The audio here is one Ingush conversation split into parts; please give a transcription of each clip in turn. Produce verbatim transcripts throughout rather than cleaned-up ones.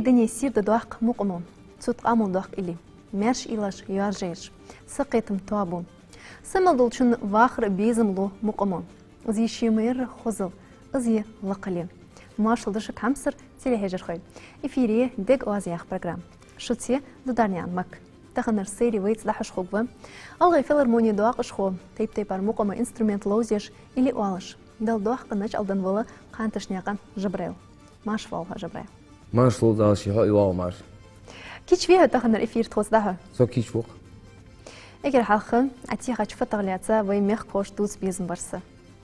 Дуне сийрда доаккх мукъамо, цу тӀа къамаьл доаккх илли, маьрша уйлаш йоаржаеш, сакхетам тоабу. Са мел долчунна вахар безам лу мукъамо, из ше ма ярра хозал, из я лакхале. Моаршал да шуга, хьамсара телехьежархой. Эфире «Дега оаз» яха программа. Шуца я Дударнаькъан Макка. Таханара сайре вайца дӀахьош хургва гӀалгӀай филармоне доакъашхо, тайп-тайпара мукъамай инструмент ловзаш илли оалаш, Далла доккха начӀал денна вола Кханташнаькъан Жабраил. Марша воагӀалва хьо, Жабраил. Маршал да, ший хьо а воагӀалва марша. Кийчвий хьо таханара эфира тхоца дӀахьо? Со кийчву-кх. Эггара хьалха Ӏа техача фатах лаьца вай мехкахошта дувца безам бар са.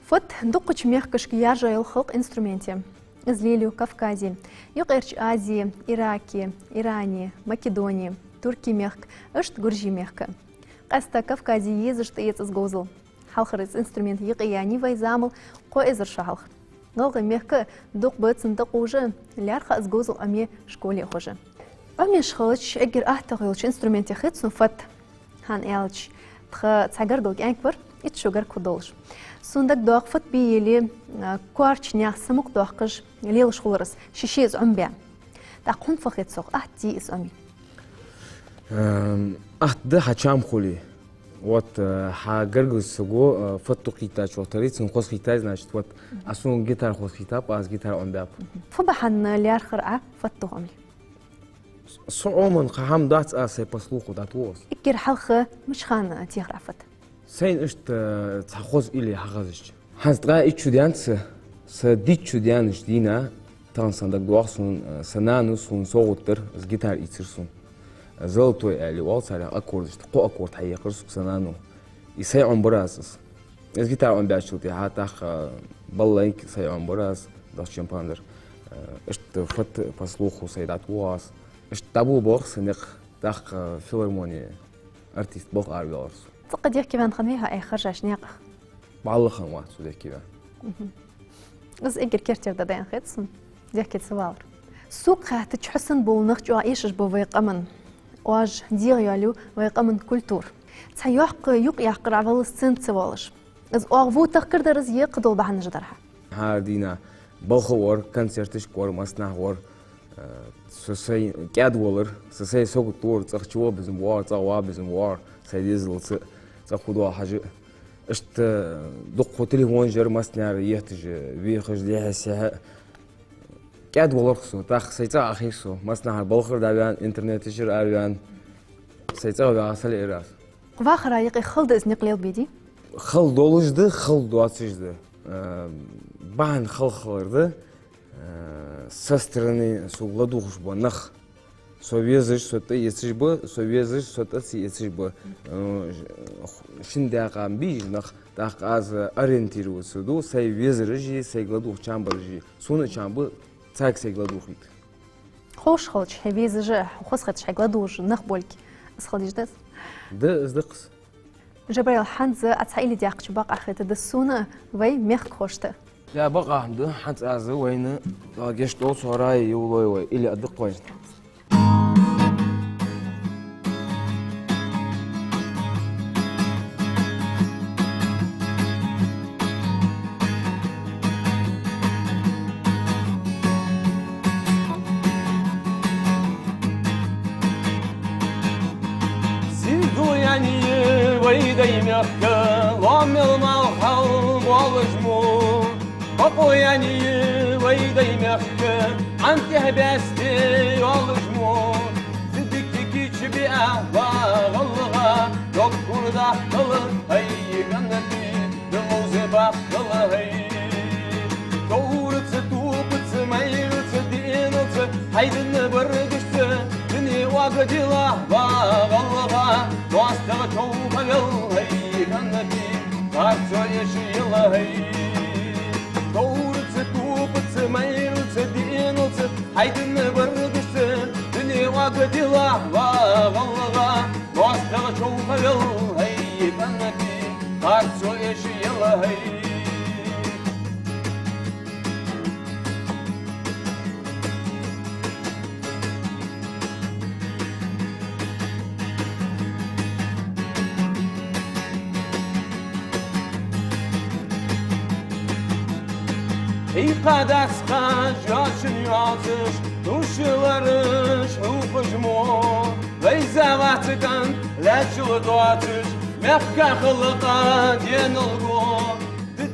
Фат дукхача мехкашка яржа йола халкъа инструмент я. Из лелаю Кавказе, Юкъерча Азе, Ираке, Иране, Македоне, Турке мехка, иштта Гурже мехка. Къаьстта Кавказе езаш тӀаэц из говзал. Хьалхара из инструмент юкъеяьннай вай замал кхо эзар шу хьалха. ГӀалгӀай мехка дукха ба цун тӀакхувш, лаьрхӀа из говзал Ӏомае школе хулаш. Ӏомаеш хилча, эггара аттагӀа йолча инструментех хет сона фат. ХӀана аьлча, тха цхьа гаргара кӀаьнк вар, итт шу гарга хургдолаш. Сона дагадоагӀа, фат бе яле, а, коарча наьха са мукъадоаккхаш лелаш хулар из, ше-ше из Ӏомабе. ТӀаккха хьона фу хет цох, атта дий из Ӏомае? Эм, атта да, хьа чам хуле. Вот, э, хьа гаргара саго, э, фат тӀа кхийттачох тарий, цунна хоза хийттай, значит, вот, а сона гитара хоза хийтаб, аз гитара Ӏомабаьб. Фу бахьан лаьрхӀар Ӏа фат тӀа Ӏомале? Со Ӏомаь кхы хӀама дац, аз сай по слуху дӀатохаш. Эггара хьалха мича хана техар Ӏа фат? Сайна иштта цхьа хоза илли хьахезача. ХӀанз ткъаь итт шу даьннад са, са дийтта шу даьннача дийнахьа, тахан сона дагадоагӀа, сона са нана сона совгӀат дир, из гитара ийцар сона. «Золотой» аьле оал царех аккордашта, кхо аккорд хьаекхар сога са нано. И сай Ӏомабир аз из. Из гитара Ӏомабаьчул тӀехьагӀа тӀаккха баллайнг сай Ӏомабир аз, дахчан панзар. Э, иштта фат по слуху сай дӀатохаш аз. Иштта дӀаболабелхар са никъ, тӀаккха филармоне артист балха араваьлар со. Цкъа дехкеваьнна хиннавий хьо Ӏа харжача наькъах? БӀаьлла хиннавац со дехкеваьнна. Мгм. Из эггара керттера да дайна хет сона, дехке ца валар. Сога хаьттача, хьо санна бола нах чӀоагӀа эшаш ба вай къаман. Оаш дегӀайоалаю вай къаман культура. Цхьа йоккха юкъ яккхар Ӏа валлалца сцена тӀа ца воалаш. Из оаха во тахкар дар из е кхыдола бахьанаш дар хьа? ХӀара дийнахьа балха вар, концерташка вар, массанахьа вар. Э, со сай кӀаьдвалар, со сай сагот лора, цӀагӀа чу ваха безам бар, цӀагӀа ваха безам бар, сай дезалца цӀагӀа хургдола хьажа. Иштта дукха телефонаш яр массанахьара етташ, вехаш, лехьа-сехьа. КӀаьдвалар-кх со, тӀаккха сай цӀагӀа Ӏохайра со, массанахьара балхара дӀаваьнна, интернета чура араваьнна, сай цӀагӀа ваха са лиир аз. Вахара юкъе хала да из никъ лелабе дий? Хала долаш да, хала доацаш да. Э, бахьан хала хилар да, э, со стороны сога ладувгӀаш бола нах. Со везаш, со тӀаэцаш ба, со везаш, со тӀа ца эцаш ба. Э, шин дакъа ма бий уж нах, тӀаккха аз ориентироваться ду, сай везараши, сайга ладувгӀа чам бараши. Сона чам ба царга сайга ладувгӀийта. Ховш хилча, хьо везаш а, хьо хоза хеташ, хьайга ладувгӀаш нах болга, из хила дезаш да из? Да, из да-кх из. Жабраил, хӀанз Ӏа цхьа илли даьккхача бакъахьа хетаргда сона а, вай мехкахошта а. Я бакъахьа да, хӀанз аз вайна, а, гешт долда со, Рая Евлоевай илли аргда-кх вайна. Сийрда яьннай вай Даьй мехка, лоам мел малхал болаш мо. Бокъо яьннай вай Даьй мехка, Ӏан тӀехьа бӀаьсте йолаш мо. Зе дика кийчбиа ва гӀалгӀа, йоккхур дахкал хьай, къинати, дуллуз бахкал хьай. Говраца, топаца, майраца, деналца, хьай дина баргашца, дуне оагадилла ва гӀалгӀа, моастагӀа човхавел хьай, къинати, харцо эшаел хьай. Говраца, топаца, майраца, деналца, хьай дина баргашца, дуне оагадилла ва гӀалгӀа, моастагӀа човхавел хьай, къинати, харцо эшаел хьай. Эй, кхадац-кха жоьжахьа йоацаш, Тушалараш хьувхаш мо, вайза вац кӀант, лаьчул доацаш, мехка халкъа денал го.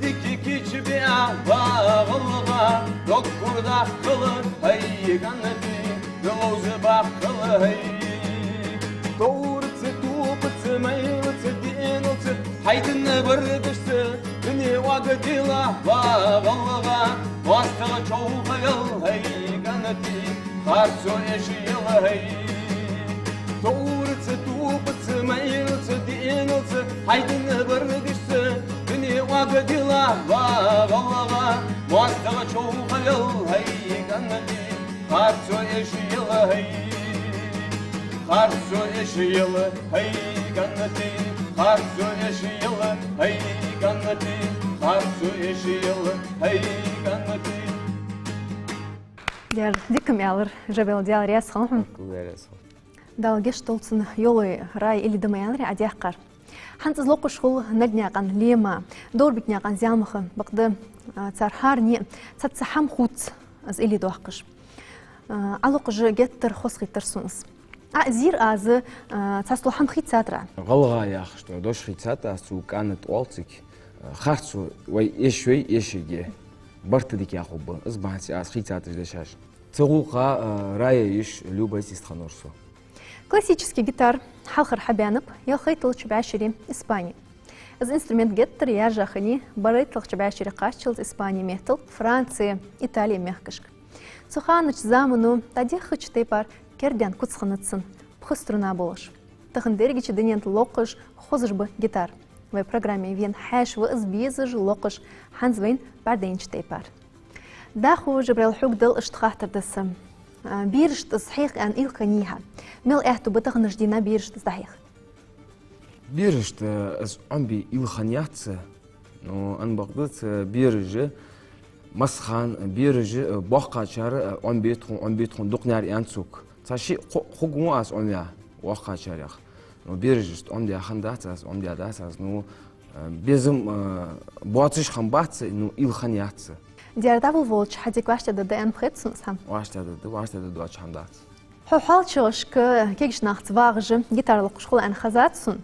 Дика кийча биа ва гӀалгӀа, дог гурдахкала, хӀай кӀанти, ди ловза бахкала, хӀай. Товраца, топаца, майлаца, деналца, хьай дина бардашца, дуне оагадила ва гӀалгӀа, моастагӀчох хьавел, хӀай кӀанти, харцо эшаяла, хӀай. Товраца, топаца, майлаца, деналца, хьай дина бардашца, дуне оагадила ва гӀалгӀа, моастагӀчох хьавел, хӀай кӀанти, харцо эшаяла, хӀай. Харцо эшаяла, хӀай кӀанти, харцо эшаяла, хӀай кӀанти, харцо эшаяла, хӀай кӀанти. Даьра, дика-м аьлар, Жабраил, Даьла раьза хилва хьона. Даьла раьза хилва. Дала гешт долда цунна, йолой, рай илли да ма аьларий Ӏа даьккхар. ХӀанз из локхаш хул Нагнаькъан Лема, Доврбикнаькъан Зелимха, бакъда, а, цар хӀаране а цхьацца хӀама хувц из илли доаккхаш. А, Ӏа локхаш геттара хоза хийтар сона из. Ӏа зийр аз, а, цхьа стол хӀама хийцад Ӏа. ГӀалгӀа яхаш дош хийцад аз, цу кӀанта оал цига. Харцо вай эш вай эшаргья. Барт дика яхаш ба. Из бахьанца аз хийцадеш дешаш. Цу гӀулакха, а, рая йиш Любас йистхиннав со. Классически гитар хьалхара хьабаьннаб ялхайтталагӀча бӀаьшере Испане. Из инструмент геттара яьржа хиннай барайтталагӀча бӀаьшере кхаччалца Испане меттел Франце, Итале мехкашка. Цу ханарча замано дӀадеххача тайпара кердадаьнна куц хиннад цун, пхи струна болаш. Тахан дерригача дунен тӀа локхаш, хозаш ба гитара. Вай программе вена хьаьша ва из безаш, локхаш, хӀанз вайна бӀаргадайнача тайпара. ДӀахо, Жабраил, хьога дала иштта хаттар да са. А, берашта из хьеха аьнна уйла хиннай хьа? Мел аьттув ба таханарча дийнахьа берашта из дӀахьеха? Берашта из Ӏомабе уйла хиннаяц са. Ну, ан бакъда ца бераш, массахана бераш, э, боккхагӀчар, э, Ӏомабе тхона, Ӏомабе тхона дукха нер ян цуг. Цхьа ши-кхо, кхо гу аз Ӏомаяь, воккхагӀчарех. Ну, бераш иштта Ӏомадаь хиннадац аз, Ӏомадаь дац аз, ну, э, безам, э, боацаш хиннабац, ну, уйла хиннаяц са. Даьра, дӀаволавалча хьа дика вӀаштӀехьдаргда аьнна хет сона из хӀама. ВӀаштӀехьдаргда, вӀаштӀехьдаргдоацаш хӀама дац. Хьо хьоалчагӀашка кегийча нахаца вагӀаш, гитара локхаш хул аьнна хезад сона.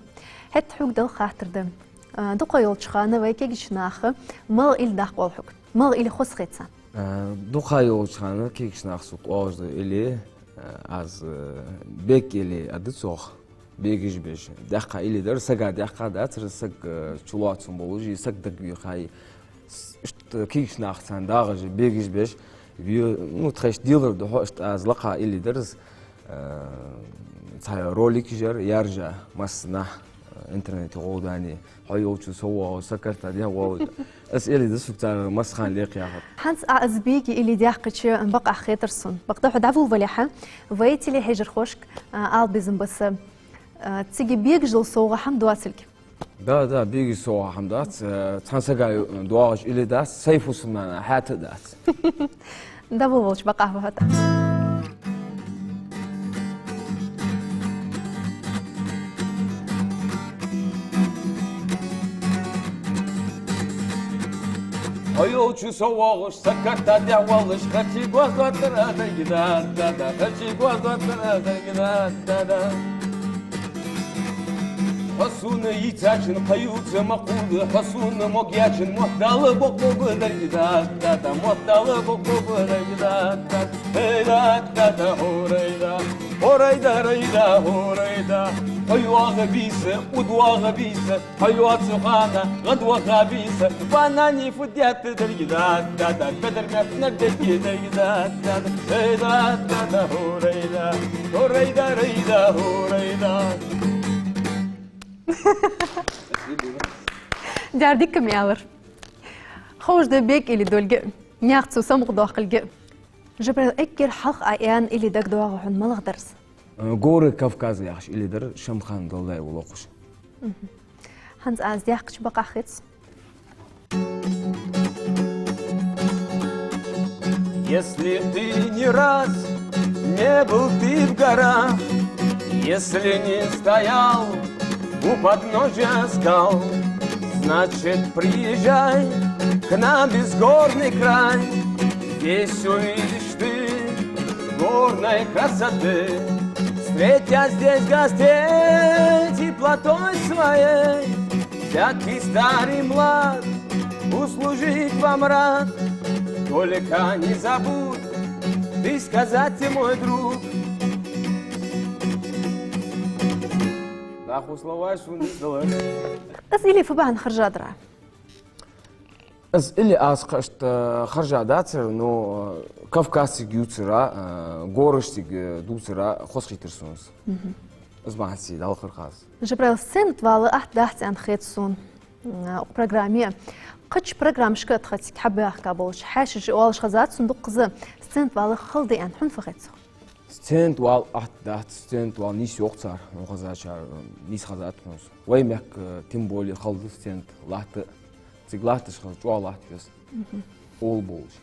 ХӀаьта хьога дала хаттар да. А, дукха йолча хана вай кегийча наха малагӀа илли даккха оал хьога? МалагӀа илли хоза хет царна? А, дукха йолча хана кегийча наха сога оалаш да илли, а, аз, а, бег илли а да цох, бегаш беш. Даьккха илли дар, сага даьккха дац, саг, а, чулоацам болаш, саг дагавехай. С-, иштта кегийча наха царна дагӀаш, бегаш беш, ве-, ну, тхоашта дилар духьа, иштта аз лакха илли дар из, э, цхьа ролик яр, яьржа массанахьа, э, интернете гӀолла дани, хьо йолча со воагӀаш, са карта дехьа воалаш. Из илли да сога цар массахана лекха яхар. ХӀанз Ӏа из бега илли даьккхача бакъахьа хетар сона. Бакъда хьо дӀаволавалехьа, вай телехьежархошка, а, ала безам ба са. А, цига бегаш дола совгӀа хӀама доацилга? Да, да, бегаш совгӀа хӀама дац, э, цхьан сага доагӀаш илли дац, сай фусамнана хьаьта а дац. ДӀаволавалча бакъахьа ва хьо тӀаккха. Хьо йолча со воагӀаш, са карта дехьа воалаш, харций гӀоздоттар а дайга да, да, да, харций гӀоздоттар а дайга да, да, да. Хьо сона йийцачун кхы ювца ма кхувда, хьо сона могаяьчун мотт Дала бокъо гу даргда, да, да, мотт Дала бокъо гу даргда, да, да. Эй, да, да, да, хьурай, да, хьурай, да, рай, да, хьурай, да. Хьо йоагӀа бийса, удоагӀа бийса, хьо йоацача хана гӀадваха бийса, банани фу детта даргда, да, да, бедар метта наб дерги даргда, да, да. Эй, да, да, да, хьурай, да, хьурай, да, рай, да, хьурай, да. Даьра, дика-м аьлар. Ховш да бег илли долга, наьха цо самукъадоаккхилга. Жабраил, эггара хьалха Ӏа аьнна илли дагадоагӀа хьона малагӀа дар из? Э, «Горы Кавказа» яхаш илли дар, Шамхана Далдаева локхаш. Мгм. ХӀанз аз даьккхача бакъахьа хет сона. Если ты ни раз не был ты в горах, если не стоял у подножья скал, значит, приезжай к нам в Безгорный край. Здесь увидишь ты Горной красоты, встретя здесь гостей теплотой своей, всякий стар и млад услужить вам рад. Только не забудь ты сказать, мой друг. Даху слова шун дала. Из илли фу бахьан харжадар? Из илли аз кхы иштта харжа дацар, но кавказциг ювцара, э, горашциг, э, дувцара хоза хийтар сона из. Мгм. Из бахьанца дӀалхар хаз. Жабраил, сцена тӀа вала атта дац аьнна хет сона, м, укх программе. Кхыча программашка тха цига хьабаьхка болча хьаьшаша оалаш хазад сона дуккхаза, сцена тӀа вала хала да аьнна, хьона фу хет цох? Сцена тӀа вала атта дац, сцена тӀа вала нийса йоах цар, хьона хезачар, нийса хезад хьона из. Вай мехка, тем более, хала да сцена тӀа латта, цига латташ хала, чӀоагӀа латта веза. Мгм. Ол болаш.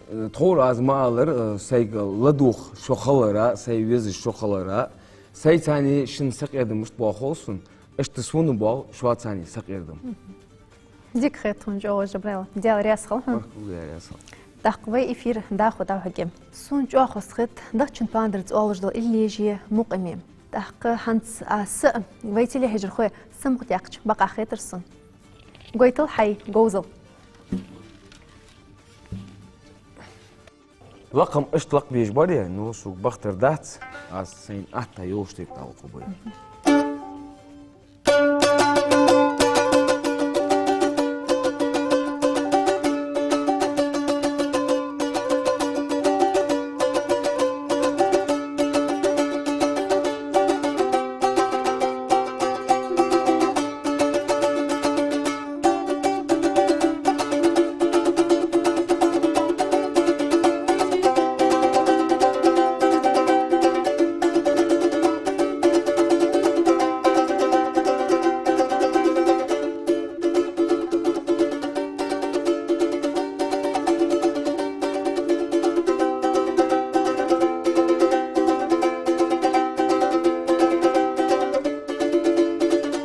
Э, тховра аз ма аллара, э, сайга ладувгӀа шо хилара, сай везаш шо хилара, сайца шун сакъердам мишта боагӀа хов сона, иштта сона боагӀа шоца сакъердам. Мгм. Дика хет хьона, чӀоагӀа, Жабраил. Даьла раьза хилва хьона. Баркал, Даьла раьза хилва. ТӀаккха вай эфир дӀахо дӀахьоргья. Сона чӀоагӀа хоза хет дахчан пандарца оалаш дола иллеш, мукъамаш. ТӀаккха хӀанз аз а вай телехьежархой самукъадаьккхача бакъахьа хетар сона. Гойтал хьай говзал. Лакхам иштта лакхбеш бар, ну, шуга бахийтар дац, аз сайна атта йолаш тайпа дӀалакхаргба.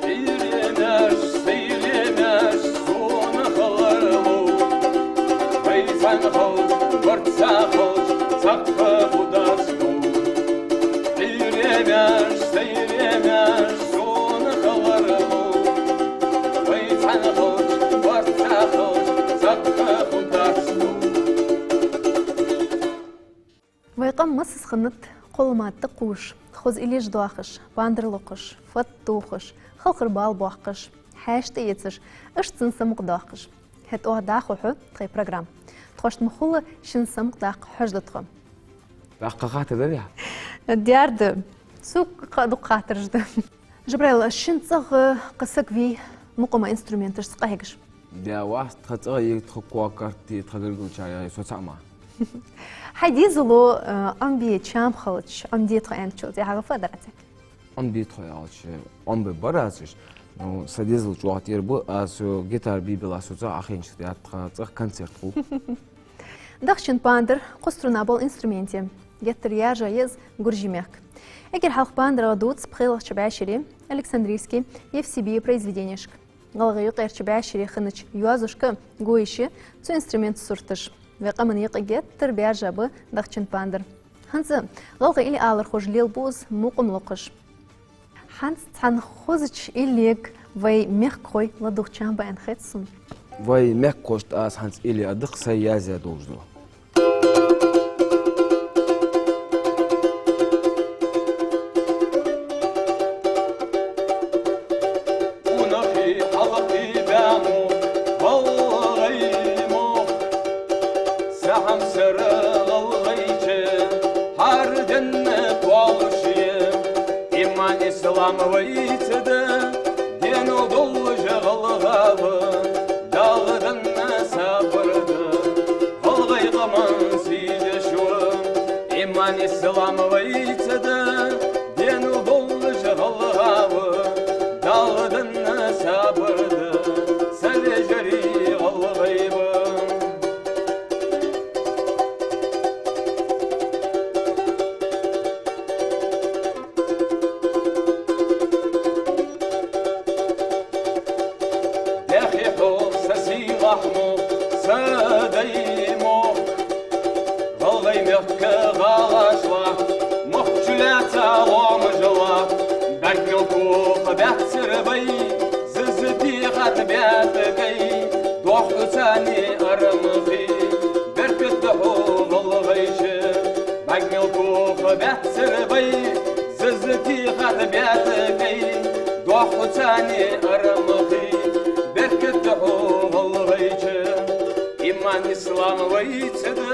Ӏуйренаш, сайренаш, сона хилар лов. Вай цхьана хилча, барт ца хилча, цхьаккха хургдац дов. Ӏуйренаш, сайренаш, сона хилар лов. Вай цхьана хилча, барт ца хилча, цхьаккха хургдац дов. Вай къам массаза хиннад кхоллама тӀа кхувш, хоза иллеш доахаш, пандар локхаш, фат тохаш, халхар бала боаккхаш, хьаьша тӀаэцаш, иштта цун самукъадоаккхаш. ХӀаьта оаха дӀахо хьо тхоай программа. Тхоашта ма хулла шун самукъадаккха хьожаргда тхо. ТӀаккха хаттар дар яхь? Дер да. Сога кхы а дукха хаттараш да. Жабраил, шун цӀагӀа кхы саг вий мукъама инструменташца къахьегаш? Даь вац, тха цӀагӀа я тха коа-карти, тха гаргалчар я, со цаӀ мара. Хьай дезало, э, Ӏомабе чам хилча, Ӏомаде тхо аьнначул тӀехьагӀа фу аргдар Ӏа цунга? Ӏомаде тхо аьлча, Ӏомабе бар аз уж. Ну, са дезал чӀоагӀа тӀера ба, аз со гитара бе-белла со цӀагӀа Ӏохайнача тӀехьа тха цӀагӀа концерт хул. Дахчан пандар кхо струна бола инструмент я. Геттара яьржа я из Гуржий мехка. Эггара хьалха пандарах дувц пхелагӀча бӀаьшере Александрийски Евсебий произведенешка. ГӀалгӀай юкъерча бӀаьшере хиннача йоазошка гуйш я цу инструмента сурташ. Вай къаман юкъе геттара баьржа ба дахчан пандар. ХӀанз а гӀалгӀай илли алархоша лелабу из мукъам локхаш. ХӀанз цхьан хозача иллега вай мехкахой ладувгӀа чам ба аьнна хет сона. Вай мехкахошта аз хӀанз илли а даккха сай яздаь долаш да. Унахи хьалхи баьмо, гӀалгӀай мохк, сахьамсара гӀалгӀайче, хӀара денна кхоалуш я. Иман, ислам вайца да, денал долаш гӀалгӀа ва, Дала денна сабар да, гӀалгӀай къаман сий деш ва. Иман, ислам вайца да, денал долаш гӀалгӀа ва, Дала денна сабар да, са лежарий гӀалгӀай ба. Даьхе хьо са сийлахь мохк, са дай мохк, ГӀалгӀай мехка гӀалаш ва. Армхи, беркат да хьо, ГӀалгӀайче, бӀарг мел тоха баьццара бай, заза тӀехьа баьта кӀай, дохху царна армхи, беркат да хьо, ГӀалгӀайче. Иман, ислам вайца да,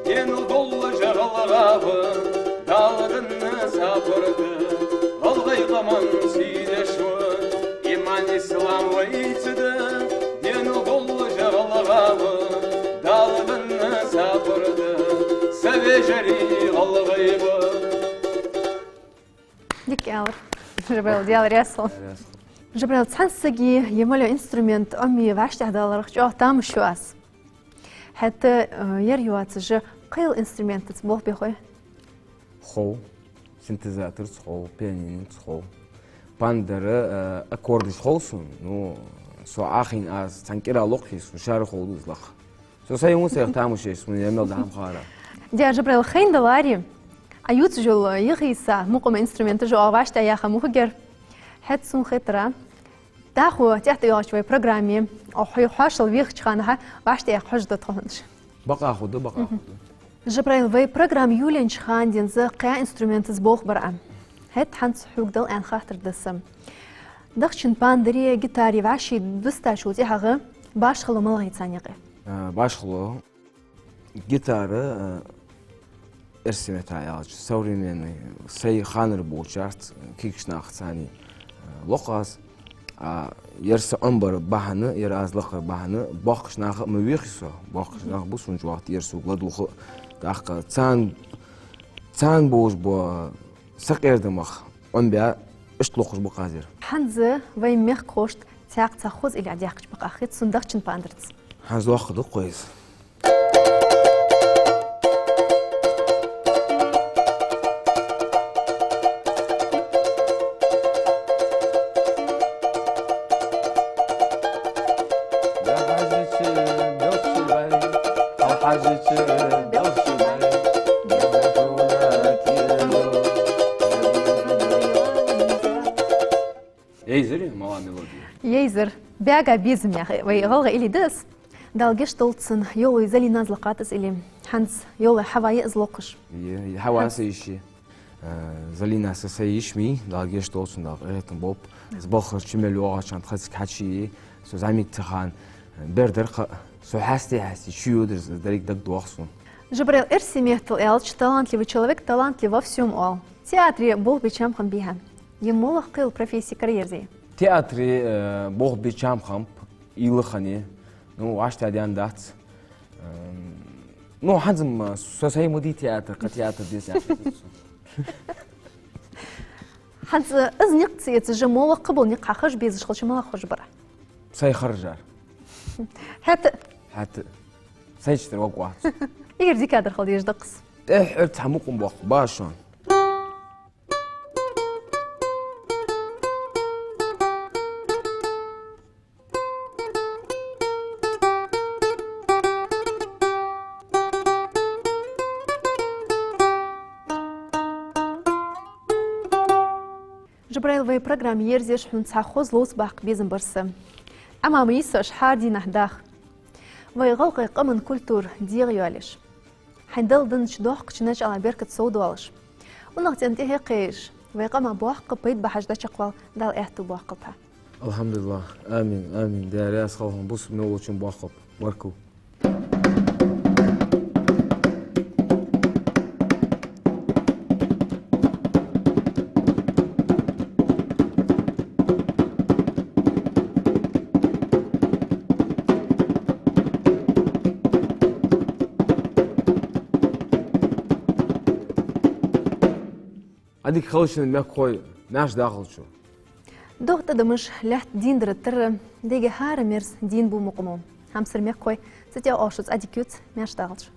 денал доллаш гӀалгӀа ва, Дала денна сапар да, гӀалгӀай къаман сий деш ва. Иман, ислам вайца да, денал доллаш гӀалгӀа ва, Дала денна сапар да, са вежарий гӀалгӀай ва. Дика аьлар, Жабраил, Даьла раьза хилва. Раьза хилва. Жабраил, цхьан сага е мел йола инструмент Ӏомае вӀаштӀехьадаларах чӀоагӀа тамаш ю аз. ХӀаьта, э, ер йоацаш, кхыйола инструментаца болх бе хой? Хов. Синтезаторца хов, пианиноца хов. Пандора, э, аккордаш хов сона, ну, со Ӏохайна аз цхьан кӀира локхе, сона шаьра хов дузлах. Со сай ма сайх тамаш еш, сона ер мел да хӀама хара. Даьра, Жабраил, хайна даларе, Ӏа ювцаш йола йихи са мукъама инструменташ оаха вӀаштӀехьаяха ма хургьяр. ХӀаьта сона хетар, дӀахо тӀехьа тӀайоагӀача вай программе, хьо-, хьоашалгӀа вехача хана вӀаштӀехьа хьожаргда тхо хӀанз. Бакъахьа да, бакъахьа да. Жабраил, вай программа йолаеннача хана денз кхаь инструментаца болх бир Ӏа. ХӀаьта хӀанз хьога дала аьнна хаттар да са. Дахчан пандоре, гитаре вӀаший дустачул тӀехьагӀа башхало малагӀа я царна юкъе? Э, башхало, гитара, э, эрсий меттала аьлча, современный, сай ханара болчарца, кегийча нахаца цхьана, э, локх аз. А, ер са Ӏомабара бахьан, ер аз лакхара бахьан, боккхийча наха а ма вехий со, боккхийча нах ба сона чӀоагӀа, ер сога ладувгӀа, тӀаккха царна, царна болаш бола сакъердамах Ӏомабаь, иштта локхаш ба-кх аз ер. ХӀанз вай мехкахошта цхьаькха цхьа хоза илли Ӏа даьккхача бакъахьа хет сона дахчан пандорца. ХӀанз доккха да-кх из. Ейзар е, мала мелодия? Ейзар. «Баьга безам» яха вай гӀалгӀай илли да из. Дала гешт долда цунна, йолай Залинас лакхад из илли. ХӀанз йолай хьава я из локхаш. Е, е, хьава са йиша я. Э, Залина са сай йиша ма йий, Дала гешт долда цунна, Дала къахетам болба. Из балхара чу мел йоагӀача хана тха цига хьачуйий, со зӀамига ца хана, э, бер дар-кх, со хьасте-хьасте чуйодар из, деррига дагадоагӀа сона. Жабраил, эрсий меттала аьлча, талантливый человек талантлив во всём оал. Театре болх беча хана бий хьа? Е моллагӀа кхыйола профессий караерзий? Театре, э, болх беча хана, уйла хиннай, ну, вӀаштӀехьадаьнна дац. Эм, ну, хӀанз-м со сай ма дий театр, кхы театр деза яхаш. ХӀанз из никъ ца эцаш, моллагӀа кхыбола никъ хьахьожа безаш хилча, малагӀа хьожаргба Ӏа? Сай хержар. ХӀаьта? ХӀаьта. Сай чу тӀера ваг вац. Эггара дикадар хила дезаш да-кх из. ТӀехьа цхьа мукъам боаккх, башон. Жабраил, вай программа ерзаеш хьона цхьа хоза ловца баккха безам бар са. Ӏа ма йисаш хӀара дийнахьа даха. Вай гӀалгӀай къаман культура дегӀайоалаеш, хьайна Дала деннача доккхача начӀалах беркат совдоалаш, унахцӀена тӀехьа кхераш, вай къаман боккха пайда бахьаш дӀачакхвала Дала аьттув боаккхалба хьа. Алхьамдулиллахь. Амин, амин. Даьла раьза хилва хьона, бусалба мел волчун боаккхалба. Баркал. Ӏадика хийла шун, мехкахой, маьрша дахалда шо. Дохк тӀадамаш лаьтта дийна дар тара, дега хӀара мерза дийна бу мукъамо. Хьамсара мехкахой, цу тӀа оаш шуца Ӏадика ювц, маьрша дахалда шо.